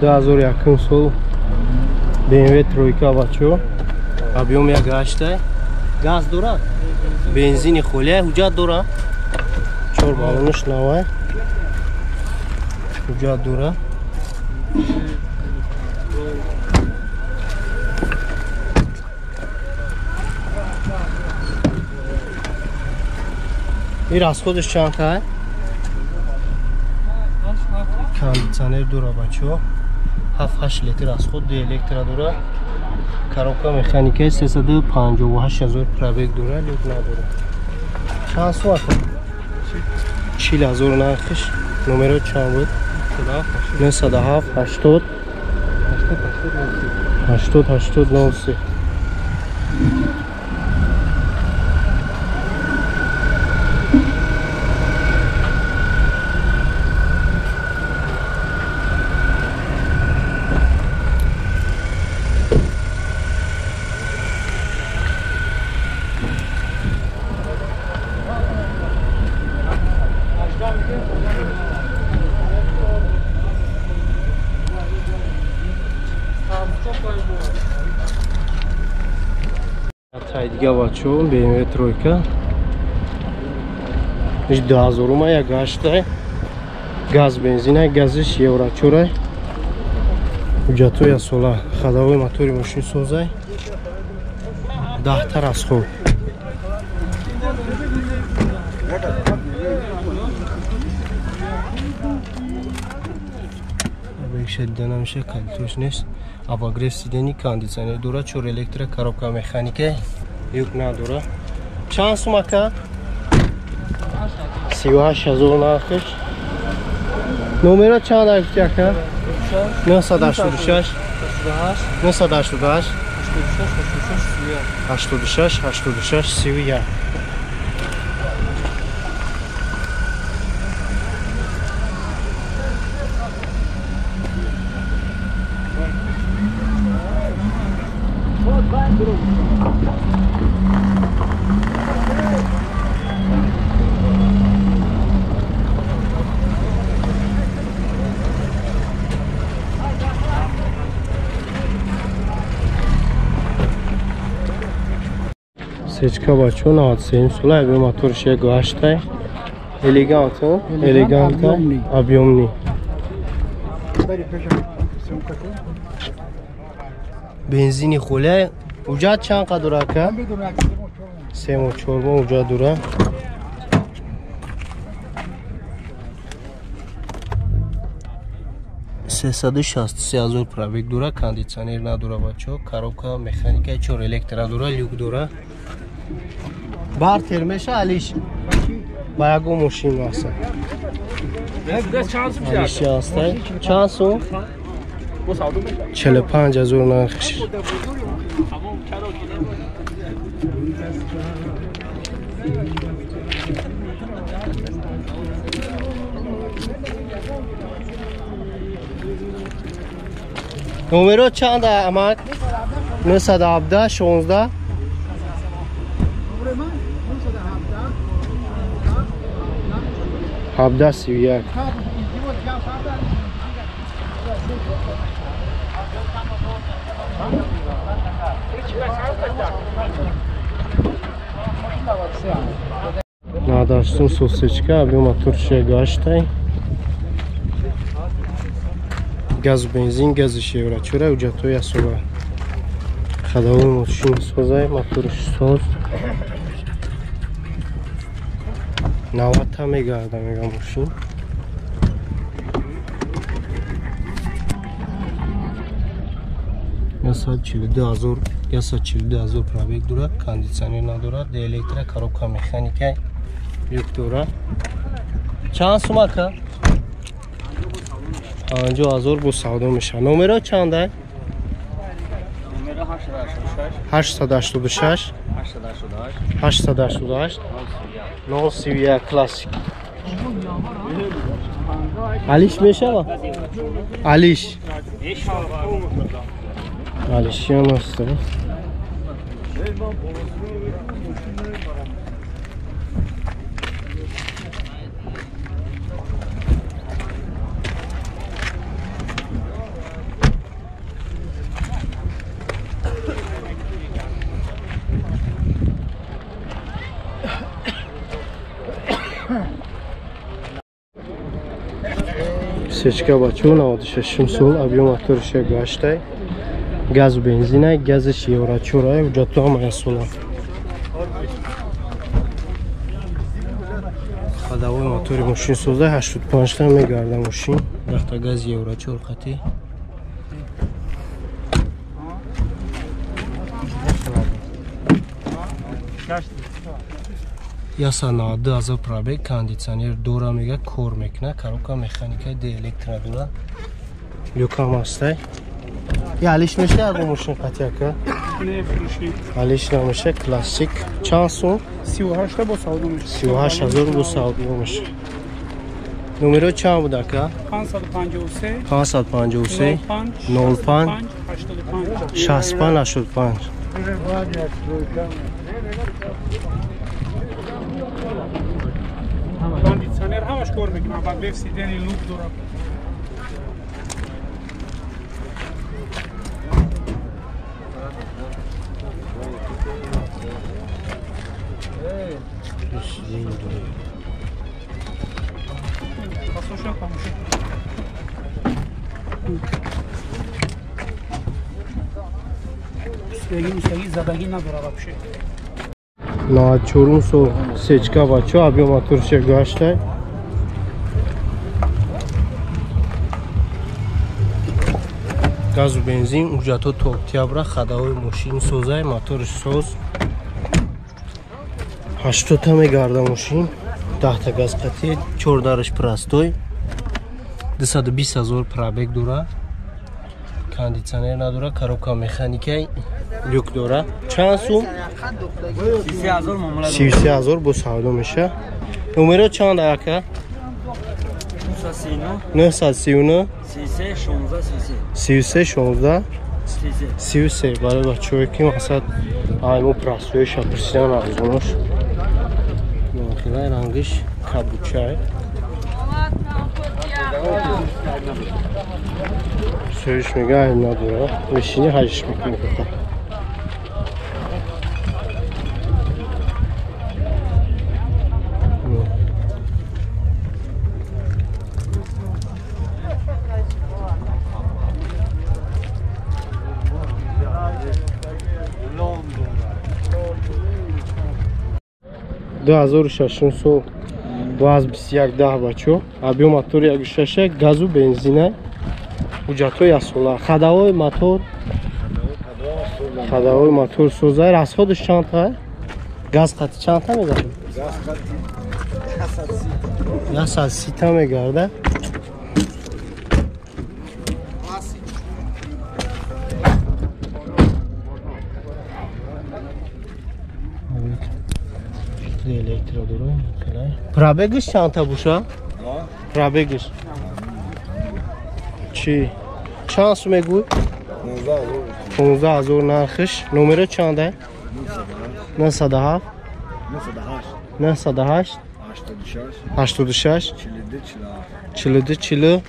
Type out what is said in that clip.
2001 сол BMW тройка бачо. Объем 1.8. Газ дора? Бензини холия, ҳуҷҷат дора? 4 баллонаш навай. Ҳуҷҷат дора. Ин расходаш чанд тай? Кондиционер дора бачо. 7-8 литр расход, ду электро дора. Коробка механика 358 ҳазор пробег дора, люк надора. Чанд сум ака? 40 ҳазор нархиш. Номеро чанд буд? 907 80 80 80 03. Дига бачо BMW тройка. Иш 2000 ума 1.8 газ бензина, газиш евро 4. Ҳуҷҷатҳои сола, ходовой мотори мошин созай. 10 та расход. Бекша дида намеша, калитош нест. Обогрев сидени, кондиционер дора, 4 электро, коробка механика. Юк надора. Чанд сум ака? 38 ҳазор нархиш. Номеро чанд гуфти ака? 986 988 86 86 31. Сечка бачо 97 сола, объем моторш 1.8. Элегант, элегант, объемный. Бензини холия. Ҳуҷҷат чанд қадр ака? 3 моҳ 4 моҳ ҳуҷҷат дора. 363 ҳазор пробег дора, кондиционер надора бачо, коробка механика 4 электро дора, люк дора. Бартер меша алиш. Ба ягон мошин аста. Алиш аста. Чанд сум? 45 ҳазор нархиш. Номеро чанд амак? 917 16 17 31. Надоштум сосечка, объем мотор 1.8. Газу бензин, гази евро 4, ҳуҷҷатҳои асоба. Ходовой мошин созай, моторш соз. 90 та мегарда мега мошин. 142 ҳазор пробег дорад, кондиционер надорад, электро, коробка механика, люк дорад. Чанд сум ака? 50 ҳазор бо савдо мешавад. Номеро чанд ай? 886 888 031 классик. Алиш мешава? Алиш. Алишиён аст. Сечка бачо 96 сол, объем моториш 1.8, газу бензина, газиш евро 4, ҳуҷҷатҳо ҳама ясола. Ходовой мотори мошин соза, 85 та мегарда мошин, дахта газ евро 4 қатӣ. Яса 92 ҳазор пробег, кондитсионер дора мега, кор мекуна, коробка механика, д электро дора. Люкам ҳастай. Я алиш меша ягон мошин қатияка? Не, фурӯшӣ. Алиш намеша, классик. Чанд сум? 38 бо савдо меша. 38 ҳазор бо савдо меша. Номеро чанд буд ака? 553 553 05 65 85. Кондитсионер ҳамаш кор мекунад, баъд веб сидени лук дорад. Задагӣ надорад вообще. 94 сол сечка бачо, объем моториш 1.8. Газу бензин, ҳуҷҷатҳо то октябра, ходовой мошин созай, моториш соз. 80 та мегарда мошин, 10 та газ қатӣ, 4 дараш простой. 220 ҳазор пробег дора. Кондитсионер надора, коробка механикай, люк дора. Чанд сум? 33 ҳазор бо савдо меша. Номеро чанд ака? 939 33 16 33. Барои бачаҳое ки мақсад аймо простойша пурсидан арзонош. Нохилай рангиш кабучай. Сӯиш мега айм надора. Мешини ҳажиш мекунӣ фақат. Ду ҳазору шашум сол, 21 10 бачо, объем мотори 1.6, газу бензина, ҳуҷҷатҳо ясола. Ходовой мотор, ходовой мотор соза, расходаш чанд та? Газ қати чанд та мегарда? Газ қати 130 та мегарда. Электро дора. Пробегиш чанд та боша? Пробегиш чӣ? Чанд сум мегӯй? 15 ҳазор нархиш. Номеро чанда? 907 908 86 42 47.